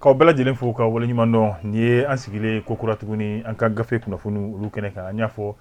K'aw bɛɛ lajɛlen fo ka waleɲuman dɔn. Nin ye an sigilen ko kura tuguni an ka gafe kunnafoni olu kɛnɛ kan. An y'a fɔ,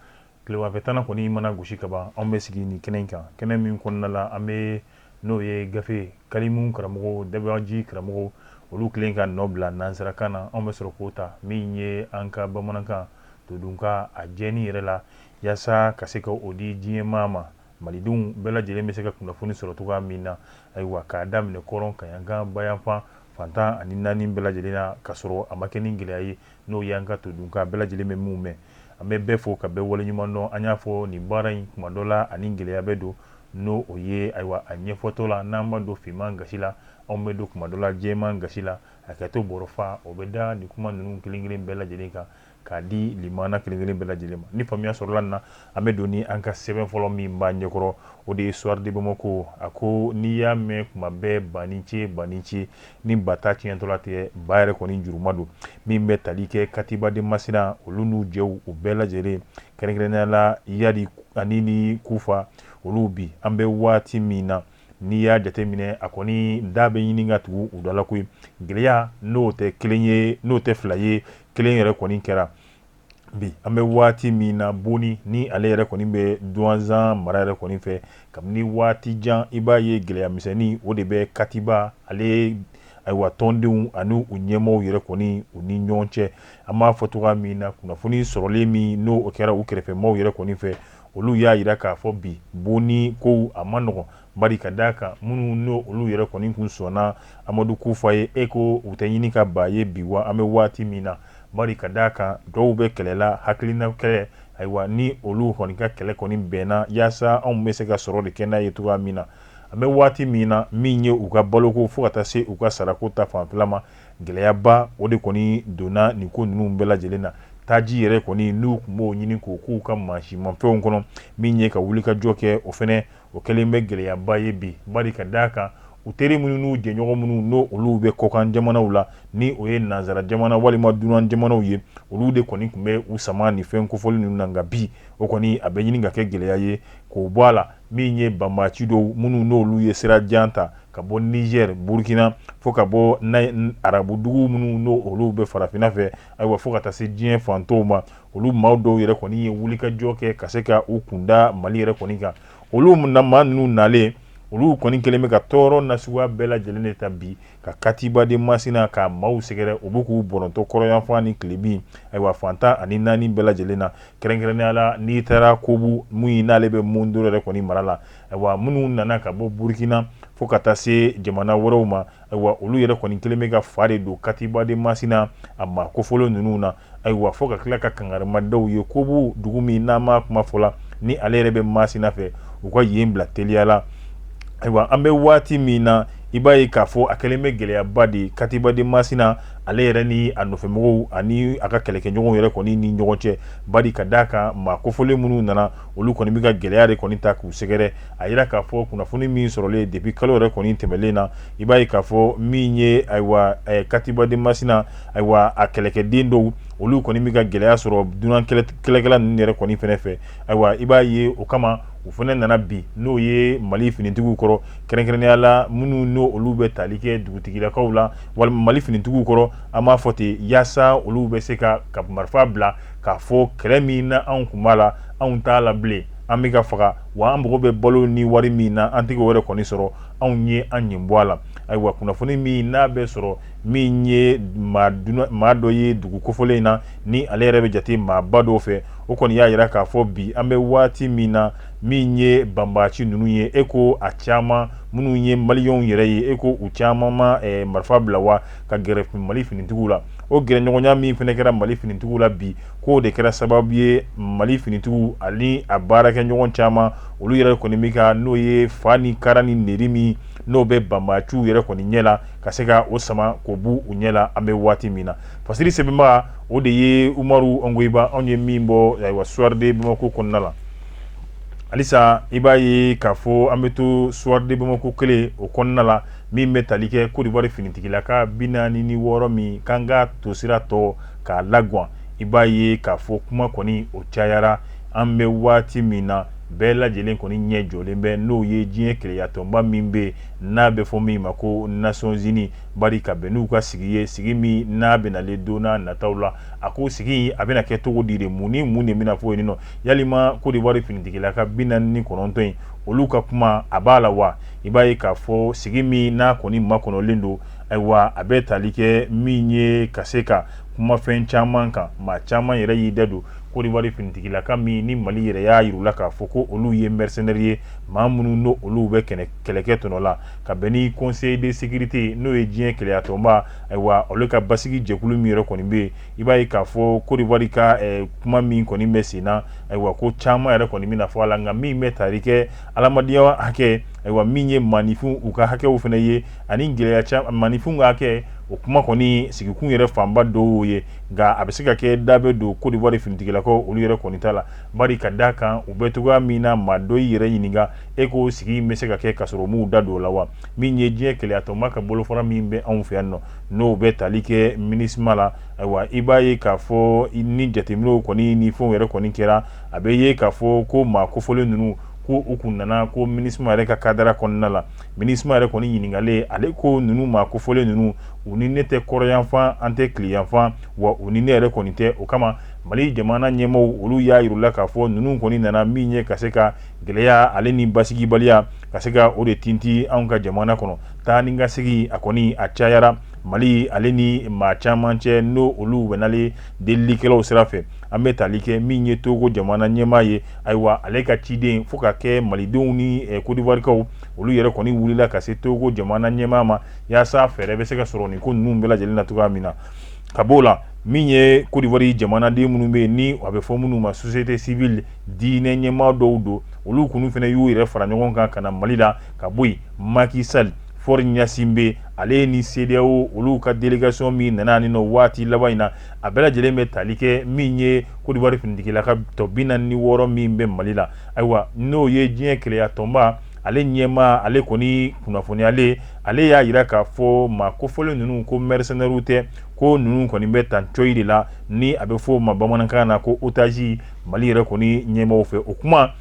tileganfɛ tana kɔni mana gosi ka ban, anw bɛ sigi nin kɛnɛ in kan, kɛnɛ min kɔnɔna la an bɛ, n'o ye gafe kalimu karamɔgɔ, dabaji karamɔgɔ, olu kelen ka nɔ bila nansarakan na. Anw bɛ sɔrɔ k'o ta min ye an ka bamanankan todunkan a jɛni yɛrɛ la, yaasa ka se ka o di diɲɛmaa ma, malidenw bɛɛ lajɛlen bɛ se ka kunnafoni sɔrɔ cogoya min na. Ayiwa, k'a daminɛ kɔrɔn, kaɲaka, bayanfan, fan 14 bɛɛ lajɛlen na, ka sɔrɔ a ma kɛ ni gɛlɛya ye, n'o y'an ka todunkan bɛɛ lajɛlen bɛ minnu mɛn. An bɛ bɛɛ fo ka bɛɛ waleɲuman dɔn. An y'a fɔ, nin baara in, kuma dɔ la ani gɛlɛya bɛ don, n'o o ye, ayiwa, a ɲɛfɔtɔ la, n'an ma don finman gasi la, anw bɛ don kuma dɔ la jɛman gasi la. A kɛ to bɔrɔ fa, o bɛ da nin kuma ninnu kelen kelen bɛɛ lajɛlen kan k'a di limana kelen kelen bɛɛ lajɛlen ma. Ni faamuya sɔrɔla nin na, an bɛ don ni an ka sɛbɛn fɔlɔ min b'an ɲɛkɔrɔ, o de ye Soir de Bamako. A ko n'i y'a mɛn kuma bɛɛ ba ni ce, ba ni ce, ni ba ta tiɲɛtɔla tɛ, ba yɛrɛ kɔni juruma don. Min bɛ tali kɛ Katiba de Masina, olu n'u jɛw, u bɛɛ lajɛlen, kɛrɛnkɛrɛnnenya la Yadi ani ni Kufa, olu bi an bɛ waati min na, n'i y'a jateminɛ, a kɔni da bɛ ɲini ka tugu u da la koyi. Gɛlɛya, n'o tɛ kelen ye, n'o tɛ fila ye, kelen yɛrɛ kɔni kɛra bi an bɛ waati min na. Boni ni ale yɛrɛ kɔni bɛ Duwanzan mara yɛrɛ kɔni fɛ kabini waati jan, i b'a ye gɛlɛya misɛnnin o de bɛ Katiba ale, ayiwa, tɔndenw ani u ɲɛmaaw yɛrɛ kɔni u ni ɲɔgɔn cɛ. An b'a fɔ cogoya min na, kunnafoni sɔrɔlen min n'o kɛra u kɛrɛfɛmaaw yɛrɛ kɔni fɛ, olu y'a jira k'a fɔ bi Boni kow a man nɔgɔn, bari ka d'a kan minnu n'o olu yɛrɛ kɔni kun sɔnna Amadu Kufa ye, e ko u tɛ ɲini ka ba ye bi wa an bɛ waati min na, bari ka d'a kan dɔw bɛ kɛlɛ la, hakilina kɛlɛ. Ayiwa, ni olu kɔni ka kɛlɛ kɔni bɛnna yaasa anw bɛ se ka sɔrɔ de kɛ n'a ye cogoya min na an bɛ waati min na, min ye u ka baloko fo ka taa se u ka sarako ta fanfɛla ma, gɛlɛyaba o de kɔni donna nin ko ninnu bɛɛ lajɛlen na. Taji yɛrɛ kɔni, n'u tun b'o ɲini k'o k'u ka mansinmafɛnw kɔnɔ, min ye ka wulikajɔ kɛ, o fɛnɛ o kɛlen bɛ gɛlɛyaba ye bi, bari ka d'a kan u teri minnu n'u jɛɲɔgɔn minnu n'o olu bɛ kɔkan jamanaw la, ni o ye nansara jamana walima dunan jamanaw ye, olu de kɔni tun bɛ u sama ni fɛn kofɔli ninnu na. Nka bi o kɔni a bɛ ɲini ka kɛ gɛlɛya ye k'o bɔ a la. Min ye banbaci dɔw minnu n'olu ye sira jan ta ka bɔ Niger, Burkina, fo ka bɔ arabu dugu minnu n'o olu bɛ farafinna fɛ, ayiwa, fo ka taa se diɲɛ fan tɔw ma, olu maa dɔw yɛrɛ kɔni ye wulikajɔ kɛ ka se ka u kunda Mali yɛrɛ kɔni kan. Olu maa ninnu nalen, olu kɔni kɛlen bɛ ka tɔɔrɔ nasuguya bɛɛ lajɛlen de ta bi ka Katiba de Masina ka maaw sɛgɛrɛ. U bɛ k'u bɔrɔntɔ kɔrɔnyanfan ni tilebin, ayiwa, fan 14 bɛɛ lajɛlen na, kɛrɛnkɛrɛnnenya la n'i taara Kobu min n'ale bɛ Mondoro yɛrɛ kɔni mara la. Ayiwa, minnu nana ka bɔ Burukina fo ka taa se jamana wɛrɛw ma, ayiwa, olu yɛrɛ kɔni kɛlen bɛ ka fa de don Katiba de Masina a maa kofɔlen ninnu na. Ayiwa, fo ka tila ka kangarimadaw ye Kobu dugu min n'an m'a kuma fɔ la, ni ale yɛrɛ bɛ Masina fɛ, u ka yen bila teliya la. Ayiwa, an bɛ waati min na, i b'a ye k'a fɔ a kɛlen bɛ gɛlɛyaba de ye Katiba de Masina ale yɛrɛ ni a nɔfɛmɔgɔw ani a ka kɛlɛkɛɲɔgɔnw yɛrɛ kɔni ni ɲɔgɔn cɛ, bari ka d'a kan maa kofɔlen minnu nana, olu kɔni bɛ ka gɛlɛya de kɔni ta k'u sɛgɛrɛ. A yira k'a fɔ kunnafoni min sɔrɔlen depuis kalo yɛrɛ kɔni tɛmɛlen na, i b'a ye k'a fɔ min ye, ayiwa, Katiba de Masina, ayiwa, a kɛlɛkɛden dɔw, olu kɔni bɛ ka gɛlɛya sɔrɔ dunan kɛlɛkɛla ninnu yɛrɛ kɔni fɛnɛ fɛ. Ayiwa, i b'a ye o kama u fana nana bi, n'o ye Mali finitigiw kɔrɔ, kɛrɛnkɛrɛnnenya la minnu n'o olu bɛ tali kɛ dugutigilakaw la walima Mali finitigiw kɔrɔ, an b'a fɔ ten, yaasa olu bɛ se ka marifa bila k'a fɔ kɛlɛ min na anw tun b'a la, anw t'a la bilen, an bɛ ka faga wa an mago bɛ balo ni wari min na, an tɛ k'o yɛrɛ kɔni sɔrɔ, anw ye an ɲin bɔ a la. Ayiwa, kunnafoni min n'a bɛ sɔrɔ min ye maa dɔ ye dugu kofɔlen in na, ni ale yɛrɛ bɛ jate maaba dɔw fɛ, o kɔni y'a jira k'a fɔ bi an bɛ waati min na, min ye banbaci ninnu ye, e ko a caman minnu ye maliyɛnw yɛrɛ ye, e ko u caman ma marifa bila wa ka gɛrɛ Mali finitigiw la. O gɛrɛɲɔgɔnya min fana kɛra Mali finitigiw la bi, k'o de kɛra sababu ye Mali finitigiw ani a baarakɛɲɔgɔn caman, olu yɛrɛ kɔni bɛ ka, n'o ye fa ni kara ni neri min n'o bɛ banbaciw yɛrɛ kɔni ɲɛ la, ka se ka o sama k'o b'u ɲɛ la an bɛ waati min na. Fasiri sɛbɛnbaga, o de ye Umaru Ongoyiba. Anw ye min bɔ, ayiwa, Soir de Bamako kɔnɔna la. Halisa i b'a ye k'a fɔ an bɛ to Soir de Bamako kelen o kɔnɔna la, min bɛ tali kɛ Côte d'Ivoire finitigilaka 46 min k'an ka tosira tɔ k'a lagwan. I b'a ye k'a fɔ kuma kɔni o cayara an bɛ waati min na. Bɛɛ lajɛlen kɔni ɲɛ jɔlen bɛ n'o ye diɲɛ kelenyatɔnba min bɛ yen n'a bɛ fɔ min ma ko Nations Unies, bari ka bɛn n'u ka sigi ye, sigi min n'a bɛ nalen don n'a nataw la. A ko sigi a bɛna kɛ cogo di de, mun ni mun de bɛna fɔ yen nɔ? Yalima Côte d'Ivoire finitigilaka 49 in, olu ka kuma a b'a la wa? I b'a ye k'a fɔ sigi min n'a kɔni makɔnɔlen don, ayiwa, a bɛ tali kɛ min ye ka se ka kumafɛn caman kan. Maa caman yɛrɛ y'i da don Côte d'Ivoire finitigilaka min ni Mali yɛrɛ y'a yir'u la k'a fɔ ko olu ye mercenaires ye, maa minnu n'o olu bɛ kɛlɛkɛ tɔnɔ la, ka bɛn ni Conseil de sécurité, n'o ye diɲɛ kelenyatɔnba, ayiwa, olu ka basigi jɛkulu min yɛrɛ kɔni bɛ yen. I b'a ye k'a fɔ Côte d'Ivoire ka kuma min kɔni bɛ sen na, ayiwa, ko caman yɛrɛ kɔni bɛna fɔ a la, nka min bɛ tali kɛ adamadenya hakɛ, ayiwa, min ye maaninfin u ka hakɛw fana ye, ani gɛlɛya maaninfinw ka hakɛ, o kuma kɔni sigikun yɛrɛ fanba dɔw ye. Nka a bɛ se ka kɛ da bɛ don Côte d'Ivoire finitigilakaw olu yɛrɛ kɔni ta la, bari ka da kan u bɛ cogoya min na, maa dɔ y'i yɛrɛ ɲininka e ko sigi in bɛ se ka kɛ ka sɔrɔ m'u da don o la wa? Min ye diɲɛ kelenyatɔnba ka bolofara min bɛ anw fɛ yan nɔ, n'o bɛ tali kɛ MINUSMA la, ayiwa, i b'a ye k'a fɔ ni jateminɛw kɔni ni fɛnw yɛrɛ kɔni kɛra, a bɛ ye k'a fɔ ko maa kofɔlen ninnu ko u kun nana ko MINUSMA yɛrɛ ka cadre kɔnɔna la. MINUSMA yɛrɛ kɔni ɲininkalen, ale ko ninnu maa kofɔlen ninnu, u ni ne tɛ kɔrɔnyanfan, an tɛ tileyanfan, wa u ni ne yɛrɛ kɔni tɛ. O kama Mali jamana ɲɛmaaw olu y'a yir'u la k'a fɔ ninnu kɔni nana min ye ka se ka gɛlɛya ale ni basigibaliya ka se ka o de tinti anw ka jamana kɔnɔ. Taa ni ka segin a kɔni a cayara Mali ale ni maa caman cɛ, n'o olu bɛ nalen delilikɛlaw sira fɛ. An bɛ tali kɛ min ye Togo jamana ɲɛmaa ye, ayiwa, ale ka ciden fo ka kɛ malidenw ni Côte d'Ivoirekaw olu yɛrɛ kɔni wulila ka se Togo jamana ɲɛmaa ma, yaasa fɛɛrɛ bɛ se ka sɔrɔ nin ko ninnu bɛɛ lajɛlen na cogoya min na. Ka b'o la, min ye Côte d'Ivoire jamanaden minnu bɛ yen ni a bɛ fɔ minnu ma société civile, diinɛ ɲɛmaa dɔw don, olu kɔni fana y'u yɛrɛ fara ɲɔgɔn kan ka na Mali la. Ka bɔ yen, Macky Sall, Faure Gnassingbé, ale ni CEDEAO olu ka délégation min nana ni nɔ waati laban in na, a bɛɛ lajɛlen bɛ tali kɛ min ye Côte d'Ivoire finitigilaka tɔ 46 min bɛ Mali la. Ayiwa, n'o ye diɲɛ kelenyatɔnba ale ɲɛmaa, ale kɔni kunnafoniyalen, ale y'a jira k'a fɔ maa kofɔlen ninnu ko mercenaires tɛ, ko ninnu kɔni bɛ tan coyi de la, ni a bɛ fɔ o ma bamanankan na ko otage Mali yɛrɛ kɔni ɲɛmaaw fɛ. O kuma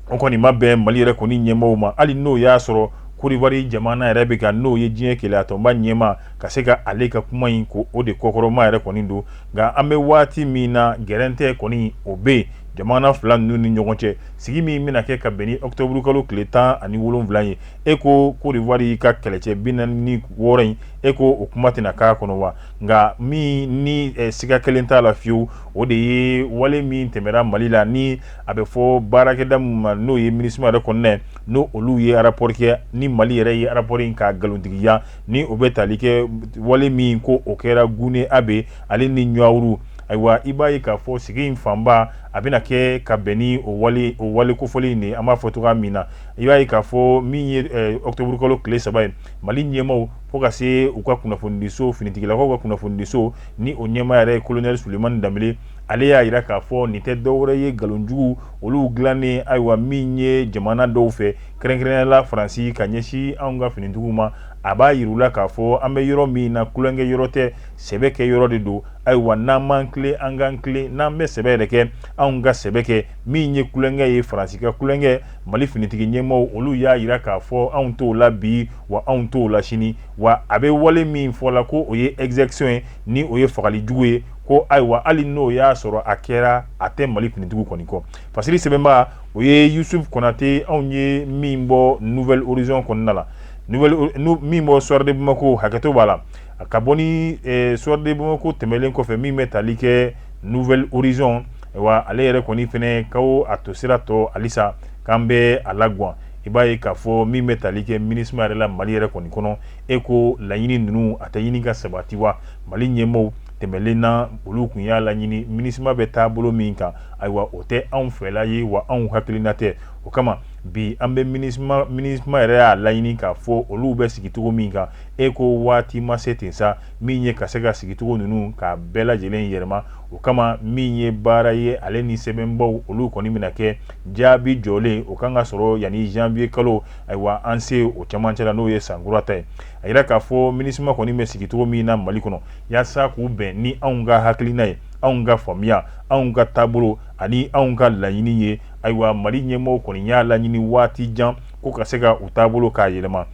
o kɔni ma bɛn Mali yɛrɛ kɔni ɲɛmaaw ma, hali n'o y'a sɔrɔ Côte d'Ivoire jamana yɛrɛ bɛ ka, n'o ye diɲɛ kelenyatɔnba ɲɛmaa, ka se ka ale ka kuma in ko o de kɔkɔrɔma yɛrɛ kɔni don. Nka an bɛ waati min na, gɛrɛntɛ kɔni o bɛ yen jamana fila ninnu ni ɲɔgɔn cɛ. Sigi min bɛna kɛ ka bɛn ni octobre kalo tile 17 ye, e ko Côte d'Ivoire ka kɛlɛcɛ 46 in, e ko o kuma tɛna k'a kɔnɔ wa? Nka min ni siga kelen t'a la fiyewu, o de ye wale min tɛmɛra Mali la, ni a bɛ fɔ baarakɛda min ma, n'o ye MINUSMA yɛrɛ kɔnɔna, n'o olu ye rapport kɛ, ni Mali yɛrɛ ye rapport in k'a nkalontigiya, ni o bɛ tali kɛ wale min ko o kɛra Gourné Abbé ale ni Ɲawuru. Ayiwa, i b'a ye k'a fɔ sigi in fanba a bɛna kɛ ka bɛn ni o wale kofɔlen in de, an b'a fɔ cogoya min na. I b'a ye k'a fɔ min ye octobre kalo tile 3 ye, Mali ɲɛmaaw fo ka se u ka kunnafonidiso, finitigilakaw ka kunnafonidiso, ni o ɲɛmaa yɛrɛ ye colonel Souleymane Dembélé, ale y'a jira k'a fɔ nin tɛ dɔwɛrɛ ye nkalonjugu olu dilannen, ayiwa, min ye jamana dɔw fɛ, kɛrɛnkɛrɛnnenya la Faransi, ka ɲɛsin anw ka finitigiw ma. A b'a yir'u la k'a fɔ an bɛ yɔrɔ min na, tulonkɛ yɔrɔ tɛ, sɛbɛ kɛ yɔrɔ de don. Ayiwa, n'an m'an tilen, an k'an tilen, n'an bɛ sɛbɛ yɛrɛ kɛ, anw ka sɛbɛ kɛ. Min ye tulonkɛ ye, Faransi ka tulonkɛ, Mali finitigi ɲɛmaaw olu y'a jira k'a fɔ anw t'o la bi, wa anw t'o la sini. Wa a bɛ wale min fɔ la ko o ye exaction ye, ni o ye fagali jugu ye, ko ayiwa, hali n'o y'a sɔrɔ a kɛra, a tɛ Mali finitigiw kɔni kɔ. Fasiri sɛbɛnba, o ye Yusuf Konate, anw ye min bɔ Nouvel Horizon kɔnɔna la, min bɔ Soir de Bamako, hakɛto b'a la, ka bɔ ni Soir de Bamako tɛmɛlen kɔfɛ, min bɛ tali kɛ Nouvel Horizon. Wa ale yɛrɛ kɔni fɛnɛ ko a to sira tɔ halisa k'an bɛ a lagwan. I b'a ye k'a fɔ min bɛ tali kɛ MINUSMA yɛrɛ la Mali yɛrɛ kɔni kɔnɔ, e ko laɲini ninnu a tɛ ɲini ka sabati wa? Mali ɲɛmaaw tɛmɛlen na, olu tun y'a laɲini MINUSMA bɛ taabolo min kan, ayiwa, o tɛ anw fɛla ye, wa anw hakilina tɛ. O kama bi an bɛ MINUSMA yɛrɛ y'a laɲini k'a fɔ olu bɛ sigicogo min kan, e ko waati ma se ten sa, min ye ka se ka sigicogo ninnu k'a bɛɛ lajɛlen yɛlɛma. O kama min ye baara ye, ale ni sɛbɛnbaw olu kɔni bɛna kɛ jaabi jɔlen, o kan ka sɔrɔ yanni janvier kalo, ayiwa, an se o cɛmancɛ la, n'o ye sankura ta ye. A yira k'a fɔ MINUSMA kɔni bɛ sigicogo min na Mali kɔnɔ, yaasa k'u bɛn ni anw ka hakilina ye, anw ka faamuya, anw ka taabolo ani anw ka laɲini ye. Ayiwa, Mali ɲɛmɔgɔw kɔni y'a laɲini waati jan ko ka se ka u taabolo k'a yɛlɛma.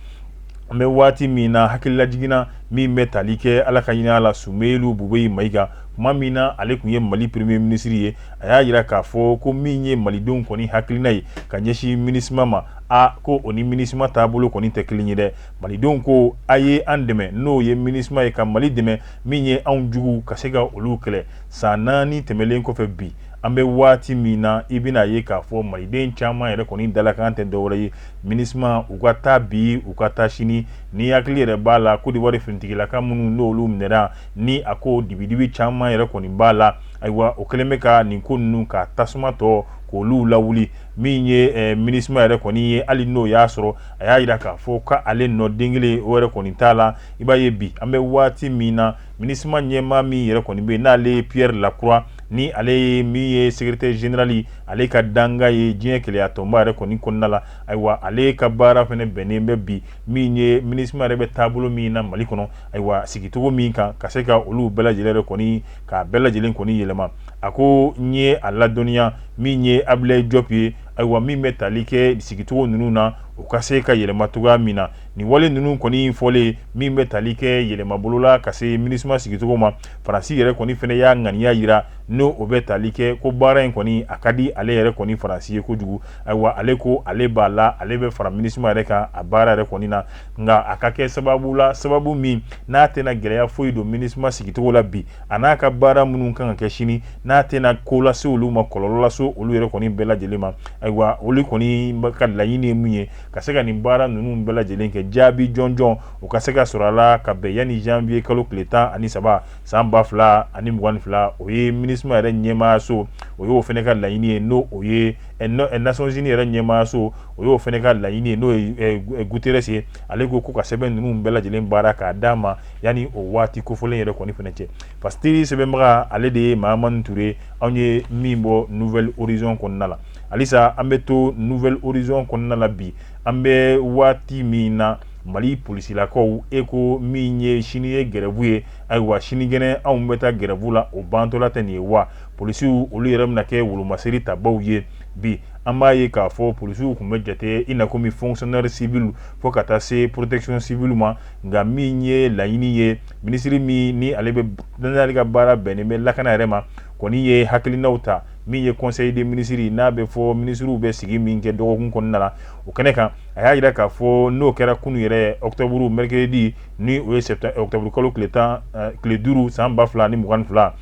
An bɛ waati min na, hakililajiginna min bɛ tali kɛ Ala ka hinɛ a la, Sumelu Bubeyi Mayiga, tuma min na ale tun ye Mali premier ministre ye, a y'a jira k'a fɔ ko min ye malidenw kɔni hakilina ye ka ɲɛsin MINUSMA ma, a ko o ni MINUSMA taabolo kɔni tɛ kelen ye dɛ. Malidenw ko a ye an dɛmɛ, n'o ye MINUSMA ye, ka Mali dɛmɛ, min ye anw jugu ka se ka olu kɛlɛ. San 4 tɛmɛlen kɔfɛ, bi an bɛ waati min na, i bɛna ye k'a fɔ maliden caman yɛrɛ kɔni dalakan tɛ dɔwɛrɛ ye MINUSMA u ka taa bi, u ka taa sini. Ni hakili yɛrɛ b'a la, Côte d'Ivoire finitigilaka minnu n'olu minɛra, ni a ko dibidibi caman yɛrɛ kɔni b'a la. Ayiwa, o kɛlen bɛ ka nin ko ninnu ka tasuma tɔ k'olu lawuli. Min ye MINUSMA yɛrɛ kɔni ye, hali n'o y'a sɔrɔ a y'a jira k'a fɔ k'ale nɔ den kelen o yɛrɛ kɔni t'a la, i b'a ye bi an bɛ waati min na, MINUSMA ɲɛmaa min yɛrɛ kɔni bɛ yen, n'ale ye Pierre Lacroix, ni ale ye min ye secrétaire général, ale ka danga ye diɲɛ kelenya tɔnba yɛrɛ kɔni kɔnɔna la. Ayiwa, ale ka baara fana bɛnnen bɛ bi min ye MINUSMA yɛrɛ bɛ taabolo min na Mali kɔnɔ, ayiwa, sigicogo min kan, ka se ka olu bɛɛ lajɛlen yɛrɛ kɔni k'a bɛɛ lajɛlen kɔni yɛlɛma. A ko n ye a ladɔnniya min ye Abdoulaye Diop ye, ayiwa, min bɛ tali kɛ sigicogo ninnu na, u ka se ka yɛlɛma cogoya min na. Nin wale ninnu kɔni fɔlen, min bɛ tali kɛ yɛlɛmabolo la ka se MINUSMA sigicogo ma, Faransi yɛrɛ kɔni fana y'a ŋaniya jira, n'o o bɛ tali kɛ ko baara in kɔni a ka di ale yɛrɛ kɔni Faransi ye kojugu. Ayiwa, ale ko ale b'a la, ale bɛ fara MINUSMA yɛrɛ kan a baara yɛrɛ kɔni na, nka a ka kɛ sababu la, sababu min n'a tɛna gɛlɛya foyi don MINUSMA sigicogo la bi, a n'a ka baara minnu kan ka kɛ sini, n'a tɛna ko lase olu ma, kɔlɔlɔ lase olu yɛrɛ kɔni bɛɛ lajɛlen ma. Ayiwa, olu kɔni ka laɲini ye mun ye? Ka se ka nin baara ninnu bɛɛ lajɛlen kɛ, jaabi jɔnjɔn o ka se ka sɔrɔ a la ka bɛn yanni janvier kalo tile 13 san 2022. O ye MINUSMA yɛrɛ ɲɛmaayaso, o y'o fana ka laɲini ye, n'o o ye Nations Unies yɛrɛ ɲɛmaayaso, o y'o fana ka laɲini ye, n'o ye Guterres ye. Ale ko ko ka sɛbɛn ninnu bɛɛ lajɛlen baara k'a d'a ma yanni o waati kofɔlen yɛrɛ kɔni fana cɛ. Fasiri sɛbɛnbaga, ale de ye Mahamani Ture, anw ye min bɔ Nouvel Horizon kɔnɔna la. Halisa an bɛ to Nouvel Horizon kɔnɔna la. Bi an bɛ waati min na, Mali polisilakaw e ko min ye sini ye grève ye. Ayiwa, sinikɛnɛ anw bɛ taa grève la, o bantɔla tɛ nin ye wa? Polisiw olu yɛrɛ bɛna kɛ wolomasiri tabaw ye. Bi an b'a ye k'a fɔ polisiw tun bɛ jate i n'a komi fonctionnaire civil fo ka taa se protection civile ma. Nka min ye laɲini ye, minisiri min ni ale bɛ n'ale ka baara bɛnnen bɛ lakana yɛrɛ ma kɔni ye hakilinaw ta, min ye conseil des ministres, n'a bɛ fɔ minisiriw bɛ sigi min kɛ dɔgɔkun kɔnɔna la, o kɛnɛ kan, a y'a jira k'a fɔ n'o kɛra kunun yɛrɛ octobre mercredi, ni o ye octobre kalo tile 10, tile 5, san 2022,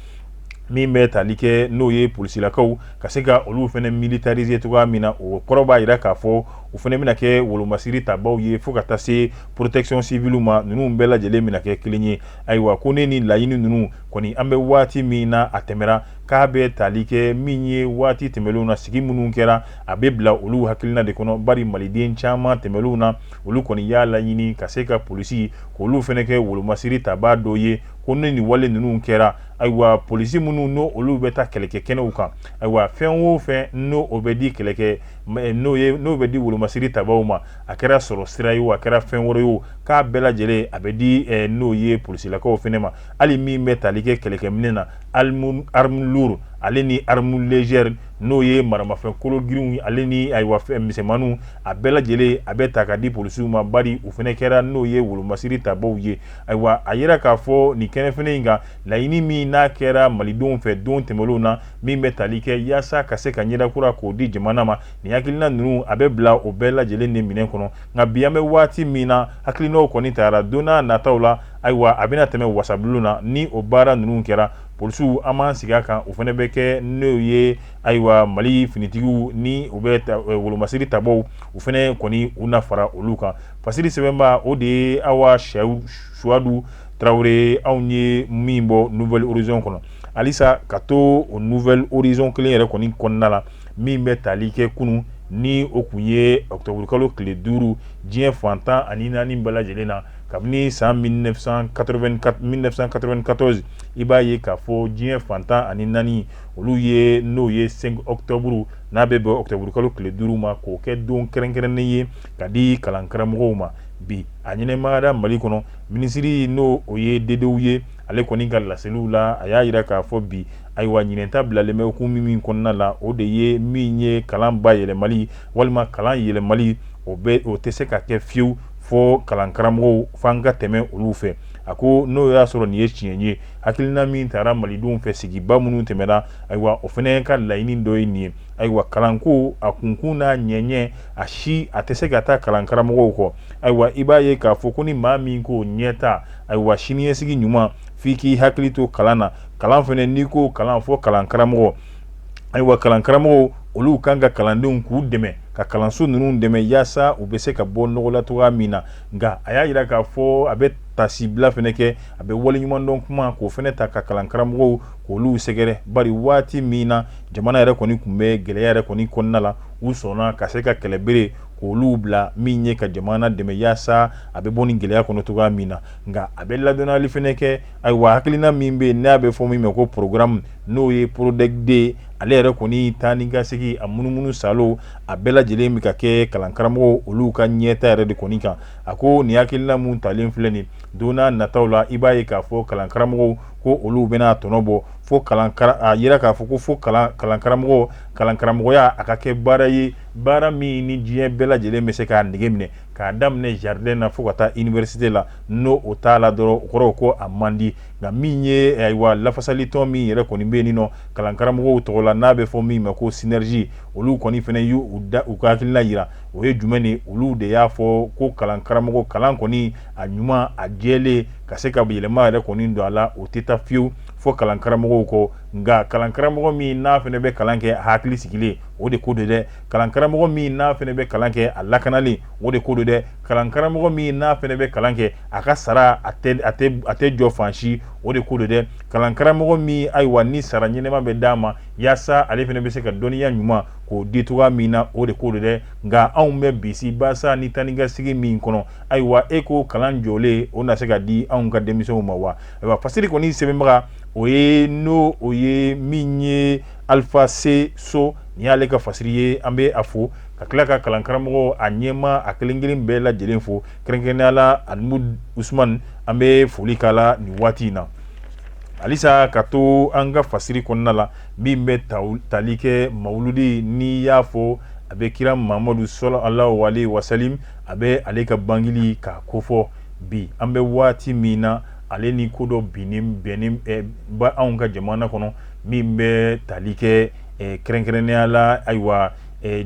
min bɛ tali kɛ n'o ye polisilakaw ka se ka olu fana militariser cogoya min na. O kɔrɔ b'a jira k'a fɔ o fana bɛna kɛ wolomasiri tabaw ye fo ka taa se protection civile ma. Ninnu bɛɛ lajɛlen bɛna kɛ kelen ye. Ayiwa, ko ne ni laɲini ninnu kɔni, an bɛ waati min na, a tɛmɛra k'a bɛ tali kɛ min ye waati tɛmɛnlenw na, sigi minnu kɛra, a bɛ bila olu hakilina de kɔnɔ, bari maliden caman tɛmɛnlenw na, olu kɔni y'a laɲini ka se ka polisi k'olu fana kɛ wolomasiri tabaa dɔ ye. Ko ni nin wale ninnu kɛra, ayiwa, polisi minnu n'o olu bɛ taa kɛlɛkɛ kɛnɛw kan, ayiwa, fɛn o fɛn n'o o bɛ di kɛlɛkɛ, n'o ye n'o bɛ di wolomasiri tabaw ma, a kɛra sɔrɔ sira ye o, a kɛra fɛn wɛrɛ ye o, k'a bɛɛ lajɛlen a bɛ di n'o ye polisilakaw fana ma. Hali min bɛ tali kɛ kɛlɛkɛminɛ na, arme lourde ale ni arme légère, n'o ye maramafɛn kolo girinw ale ni ayiwa fɛn misɛnmaninw, a bɛɛ lajɛlen a bɛ ta ka di polisiw ma, bari u fana kɛra n'o ye wolomasiri tabaw ye. Ayiwa, a yira k'a fɔ nin kɛnɛ fana in kan, laɲini min n'a kɛra malidenw fɛ don tɛmɛnlenw na, min bɛ tali kɛ yaasa ka se ka ɲɛda kura k'o di jamana ma, nin hakilina ninnu a bɛ bila o bɛɛ lajɛlen de minɛn kɔnɔ. Nka bi an bɛ waati min na, hakilinaw kɔni tara, don n'a nataw la, ayiwa, a bɛna tɛmɛ wasabulon na. Ni o baara ninnu kɛra, polisiw, an b'an sigi a kan, o fana bɛ kɛ n'o ye, ayiwa, Mali finitigiw ni u bɛ wolomasiri tabaw, u fana kɔni u na fara olu kan. Fasiri sɛbɛnba, o de ye Awa Suwadu Tarawele, anw ye min bɔ Nouvel Horizon kɔnɔ. Halisa ka to o Nouvel Horizon kelen yɛrɛ kɔni kɔnɔna la, min bɛ tali kɛ kunun, ni o kun ye octobre kalo tile 5, diɲɛ fan 14 bɛɛ lajɛlen na, kabini san 1994, i b'a ye k'a fɔ diɲɛ fan 14 olu ye n'o ye 5 octobre, n'a bɛ bɛn octobre kalo tile 5 ma, k'o kɛ don kɛrɛnkɛrɛnnen ye ka di kalankaramɔgɔw ma. Bi a ɲɛnɛmayara Mali kɔnɔ. Minisiri, n'o o ye Dedew ye, Ale kɔni ka laseliw la, a y'a jira k'a fɔ bi, ayiwa, ɲinɛta bilalen bɛ hukumu min kɔnɔna la, o de ye min ye kalan bayɛlɛmali walima kalan yɛlɛmali, o bɛ o tɛ se ka kɛ fiyewu fo kalankaramɔgɔw f'an ka tɛmɛ olu fɛ. A ko n'o y'a sɔrɔ nin ye tiɲɛ ye, hakilina min taara malidenw fɛ sigiba minnu tɛmɛna, ayiwa, o fana ka laɲini dɔ ye nin ye. Ayiwa, kalanko a kunkun n'a ɲɛɲɛ, a si a tɛ se ka taa kalankaramɔgɔw kɔ. Ayiwa, i b'a ye k'a fɔ ko ni maa min ko ɲɛta, ayiwa, siniɲɛsigi ɲuman, f'i k'i hakili to kalan na. Kalan fana, n'i ko kalan, fɔ kalankaramɔgɔ. Ayiwa, kalankaramɔgɔw, olu kan ka kalandenw k'u dɛmɛ, ka kalanso ninnu dɛmɛ yaasa u bɛ se ka bɔ nɔgɔ la cogoya min na. Nka a y'a jira k'a fɔ a bɛ tasibila fana kɛ, a bɛ waleɲumandɔn kuma k'o fana ta ka kalankaramɔgɔw k'olu sɛgɛrɛ, bari waati min na jamana yɛrɛ kɔni tun bɛ gɛlɛya yɛrɛ kɔni kɔnɔna la, u sɔnna ka se ka kɛlɛbere k'olu bila min ye ka jamana dɛmɛ yaasa a bɛ bɔ nin gɛlɛya kɔnɔ cogoya min na. Nka a bɛ ladɔnniyali fana kɛ. Ayiwa, hakilina min bɛ yen n'a bɛ fɔ min ma ko programme, n'o ye PRODEC 2, ale yɛrɛ kɔni taa ni ka segin, a munumunu salo, a bɛɛ lajɛlen bɛ ka kɛ kalankaramɔgɔw olu ka ɲɛta yɛrɛ de kɔni kan. A ko nin hakilina mun talen filɛ nin, don n'a nataw la, i b'a ye k'a fɔ kalankaramɔgɔw ko olu bɛna tɔnɔ bɔ fo a yira k'a fɔ ko fo kalankaramɔgɔ, kalankaramɔgɔya a ka kɛ baara ye, baara min ni diɲɛ bɛɛ lajɛlen bɛ se k'a nege minɛ, k'a daminɛ jardin na fo ka taa université la. N'o o t'a la dɔrɔn, o kɔrɔ ko a man di. Nka min ye, ayiwa, lafasalitɔn min yɛrɛ kɔni bɛ yen nɔ kalankaramɔgɔw tɔgɔ la, n'a bɛ fɔ min ma ko Synergie, olu kɔni fana y'u da u ka hakilina jira. O ye jumɛn ye? Olu de y'a fɔ ko kalankaramɔgɔ kalan kɔni a ɲuman, a jɛlen, ka se ka yɛlɛma yɛrɛ kɔni don a la, o tɛ taa fiyewu fo kalankaramɔgɔw kɔ. Nka kalankaramɔgɔ min n'a fana bɛ kalan kɛ hakili sigilen, o de ko don dɛ. Kalankaramɔgɔ min n'a fana bɛ kalan kɛ a lakanalen, o de ko don dɛ. Kalankaramɔgɔ min n'a fana bɛ kalan kɛ a ka sara a tɛ jɔ fan si, o de ko don dɛ. Kalankaramɔgɔ min, ayiwa, ni sara ɲɛnama bɛ d'a ma yaasa ale fana bɛ se ka dɔnniya ɲuman k'o di cogoya min na, o de ko don dɛ. Nka anw bɛ bisi basa ni taa ni ka segin min kɔnɔ, ayiwa, e ko kalan jɔlen o na se ka di anw ka denmisɛnw ma wa? Ayiwa, fasiri kɔni sɛbɛnbaga, o ye n'o o ye min ye Alpha C So, nin y'ale ka fasiri ye. An bɛ a fo ka tila ka kalankaramɔgɔ a ɲɛma a kelen kelen bɛɛ lajɛlen fo, kɛrɛnkɛrɛnnenya la Alimu Usman, an bɛ foli k'a la nin waati in na. Halisa ka to an ka fasiri kɔnɔna la, min bɛ tali kɛ mawuludi, n'i y'a fɔ a bɛ kira Mamadu sallallahu alaihi wasallam, a bɛ ale ka bangeli k'a kofɔ. Bi an bɛ waati min na, ale ni ko dɔ binnen bɛnnen ba anw ka jamana kɔnɔ, min bɛ tali kɛ kɛrɛnkɛrɛnnenya la, ayiwa,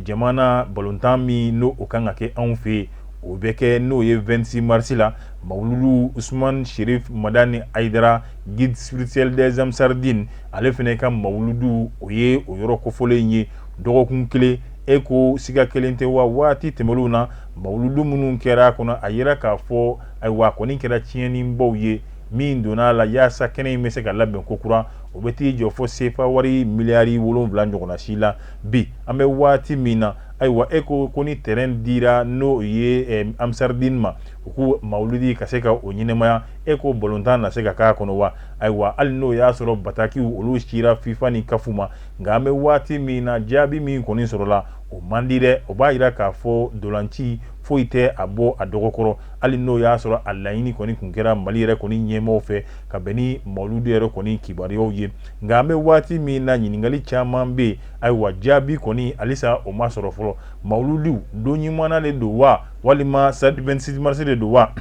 jamana balontan min n'o o kan ka kɛ anw fɛ yen, o bɛ kɛ n'o ye 26 mars la. Mawuludu Usman Sherif Madani Ayidara, guide spirituel des Ansardine, ale fana ka mawuludu, o ye o yɔrɔ kofɔlen ye dɔgɔkun kelen. E ko siga kelen tɛ wa? Waati tɛmɛnlenw na, mawuludu minnu kɛra a kɔnɔ, a yira k'a fɔ, ayiwa, a kɔni kɛra tiɲɛnibaw ye min donna a la. Yaasa kɛnɛ in bɛ se ka labɛn ko kura, o bɛ t'i jɔ fo sefa wari miliyari 7 ɲɔgɔnna si la. Bi an bɛ waati min na, ayiwa, e ko ko ni terrain dira n'o ye Ansardine ma, u ko mawuludi ka se ka o ɲɛnamaya, e ko balontan na se ka k'a kɔnɔ wa? Ayiwa, hali n'o y'a sɔrɔ batakiw olu cira FIFA ni CAF ma, nka an bɛ waati min na, jaabi min kɔni sɔrɔla, o man di dɛ. O b'a jira k'a fɔ dolanci foyi tɛ a bɔ a dɔgɔkɔrɔ, hali n'o y'a sɔrɔ a laɲini kɔni tun kɛra Mali yɛrɛ kɔni ɲɛmaaw fɛ ka bɛn ni mawuludu yɛrɛ kɔni kibaruyaw ye. Nka an bɛ waati min na, ɲininkali caman bɛ yen, ayiwa, jaabi kɔni halisa o ma sɔrɔ fɔlɔ. Mawuludu don ɲuman de don wa, walima 26 mars de don wa?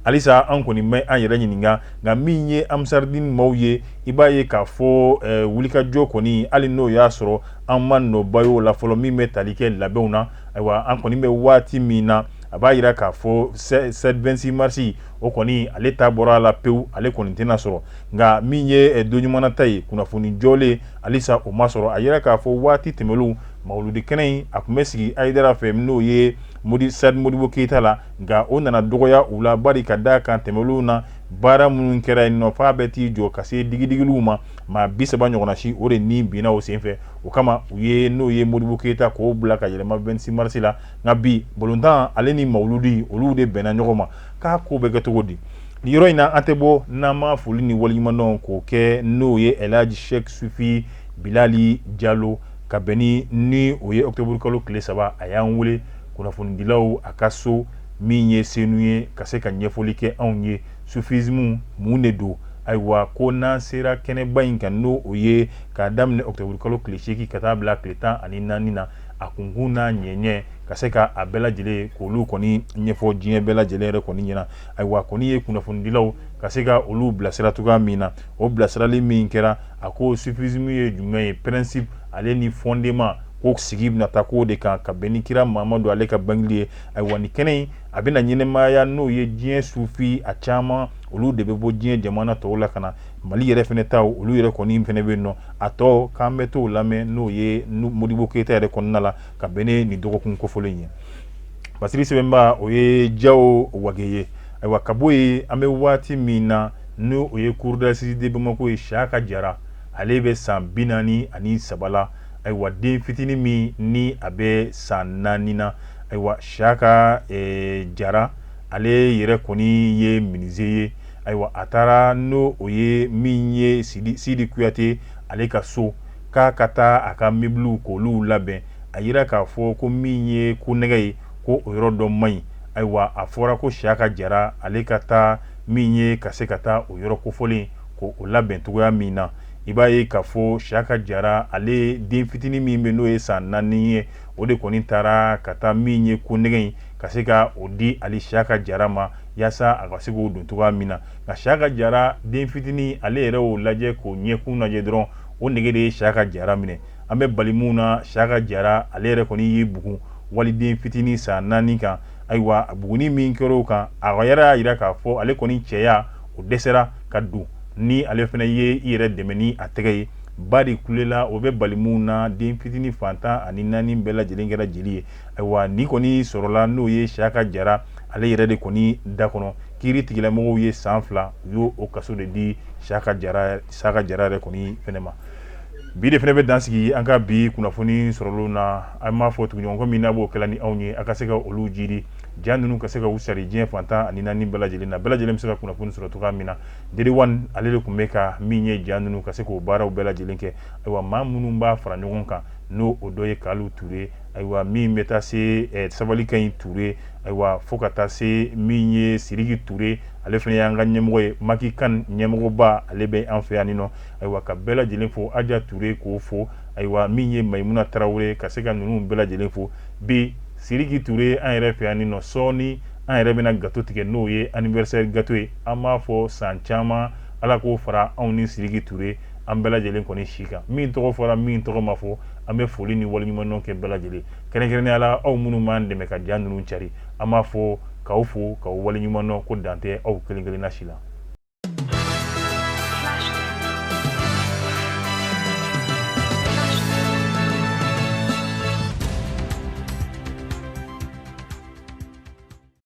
Halisa an kɔni bɛ an yɛrɛ ɲininka. Nka min ye Ansardine maaw ye, i b'a ye k'a fɔ wulikajɔ kɔni, hali n'o y'a sɔrɔ an ma nɔba y'o la fɔlɔ, min bɛ tali kɛ labɛnw na. Ayiwa, an kɔni bɛ waati min na, a b'a jira k'a fɔ 26 mars, o kɔni ale ta bɔra a la pewu, ale kɔni tɛna sɔrɔ. Nka min ye don ɲuman ta ye, kunnafoni jɔlen halisa o ma sɔrɔ. A yira k'a fɔ waati tɛmɛnlenw, mawuludi kɛnɛ in a tun bɛ sigi Ayidara fɛ, n'o ye Stade Modibo Keyita la, nka o nana dɔgɔya u la, bari ka d'a kan tɛmɛnlenw na, baara minnu kɛra yen nɔ, f'a bɛ t'i jɔ ka se digidigiliw ma, maa 30 ɲɔgɔnna si, o de ni binna o senfɛ. O kama u ye n'o ye Modibo Keyita k'o bila ka yɛlɛma 26 mars la. Nka bi balontan ale ni mawuludi, olu de bɛnna ɲɔgɔn ma. K'a ko bɛ kɛ cogo di? Nin yɔrɔ in na, an tɛ bɔ n'an ma foli ni waleɲumandɔn k'o kɛ n'o ye Elhaji Sheikh Sufi Bilali Jalo, ka bɛn ni o ye octobre kalo tile 3, a y'an wele kunnafonidilaw a ka so min ye Senu ye, ka se ka ɲɛfɔli kɛ anw ye soufisme mun de don. Ayiwa, ko n'an sera kɛnɛba in kan, n'o o ye k'a daminɛ octobre kalo tile 8 ka taa bila tile 14 na, a kunkun n'a ɲɛɲɛ ka se ka a bɛɛ lajɛlen k'olu kɔni ɲɛfɔ diɲɛ bɛɛ lajɛlen yɛrɛ kɔni ɲɛna. Ayiwa, kɔni ye kunnafonidilaw ka se ka olu bilasira cogoya min na, o bilasirali min kɛra, a ko soufisme ye jumɛn ye, principe ale ni fondement, ko sigi bɛna taa k'o de kan ka bɛn ni kira Mamadu ale ka bangeli ye. Ayiwa, nin kɛnɛ in a bɛna ɲɛnɛmaya, n'o ye diɲɛ sufi a caman, olu de bɛ bɔ diɲɛ jamana tɔw la ka na. Mali yɛrɛ fɛnɛ ta, olu yɛrɛ kɔni fɛnɛ bɛ yen nɔ. A tɔ k'an bɛ t'o lamɛn, n'o ye Modibo Keyita yɛrɛ kɔnɔna la ka bɛn ni nin dɔgɔkun kofɔlen ye. Basiri sɛbɛnba, o ye Jawo Wage ye. Ayiwa, ka bɔ yen, an bɛ waati min na, n'o o ye cour d'assises de Bamako ye, Siyaka Jara, ale bɛ san 43 la. Ayiwa, den fitinin min ni a bɛ san 4 na. Ayiwa, Siyaka Jara, ale yɛrɛ kɔni ye menuisier ye. Ayiwa, a taara, n'o o ye min ye Sidi Kuyate ale ka so, k'a ka taa a ka meubles k'olu labɛn. A yira k'a fɔ ko min ye ko nɛgɛ ye, ko o yɔrɔ dɔ man ɲi. Ayiwa, a fɔra ko Siyaka Jara ale ka taa min ye ka se ka taa o yɔrɔ kofɔlen ko o labɛn cogoya min na. I b'a ye k'a fɔ Siyaka Jara, ale den fitinin min bɛ, n'o ye san 4 ye, o de kɔni taara ka taa min ye ko nɛgɛ in ka se ka o di ale Siyaka Jara ma, yaasa a ka se k'o don cogoya min na. Nka Siyaka Jara den fitinin, ale yɛrɛ y'o lajɛ k'o ɲɛkun lajɛ dɔrɔn, o nege de ye Siyaka Jara minɛ. An bɛ bali mun na, Siyaka Jara ale yɛrɛ kɔni y'i bugun waliden fitinin san 4 kan. Ayiwa, buguni min kɛra o kan, a yɛrɛ y'a jira k'a fɔ ale kɔni cɛya o dɛsɛra ka don, ni ale fana ye i yɛrɛ dɛmɛ ni a tɛgɛ ye. Ba de kulela, o bɛ bali mun na, den fitinin fan 14 bɛɛ lajɛlen kɛra jeli ye. Ayiwa, nin kɔni sɔrɔla, n'o ye Siyaka Jara ale yɛrɛ de kɔni da kɔnɔ. Kiiri tigilamɔgɔw ye san 2, u y'o o kaso de di Siyaka Jara yɛrɛ kɔni fɛnɛ ma. Bi de fɛnɛ bɛ dan sigi an ka bi kunnafoni sɔrɔlenw na. An b'a fɔ tuguɲɔgɔn min n'a b'o kɛla ni anw ye, a ka se ka olu jidi ja ninnu ka se ka u sari diɲɛ fan 14 bɛɛ lajɛlen na, bɛɛ lajɛlen bɛ se ka kunnafoni sɔrɔ cogoya min na. Deri1 ale de tun bɛ ka min ye ja ninnu ka se k'o baaraw bɛɛ lajɛlen kɛ. Ayiwa, maa minnu b'a fara ɲɔgɔn kan, n'o o dɔ ye Kalu Ture, ayiwa, min bɛ taa se Sabali Kaɲi Ture, ayiwa, fo ka taa se min ye Siriki Ture, ale fana y'an ka ɲɛmɔgɔ ye, Maki kan ɲɛmɔgɔba, ale bɛ an fɛ yan nɔ. Ayiwa, ka bɛɛ lajɛlen fo, Aja Ture k'o fo, ayiwa, min ye Mayimuna Tarawele, ka se ka ninnu bɛɛ lajɛlen fo. Bi Siriki Ture an yɛrɛ fɛ yan nɔ, sɔɔni an yɛrɛ bɛna gâteau tigɛ, n'o ye anniversaire gâteau ye. An b'a fɔ san caman, Ala k'o fara anw ni Siriki Ture an bɛɛ lajɛlen kɔni si kan. Min tɔgɔ fɔra, min tɔgɔ ma fɔ, an bɛ foli ni waleɲumandɔn kɛ bɛɛ lajɛlen, kɛrɛnkɛrɛnnenya la aw minnu b'an dɛmɛ ka ja ninnu cari. An b'a fɔ k'aw fo, k'aw waleɲumandɔn, ko dan tɛ aw kelen kelenna si la.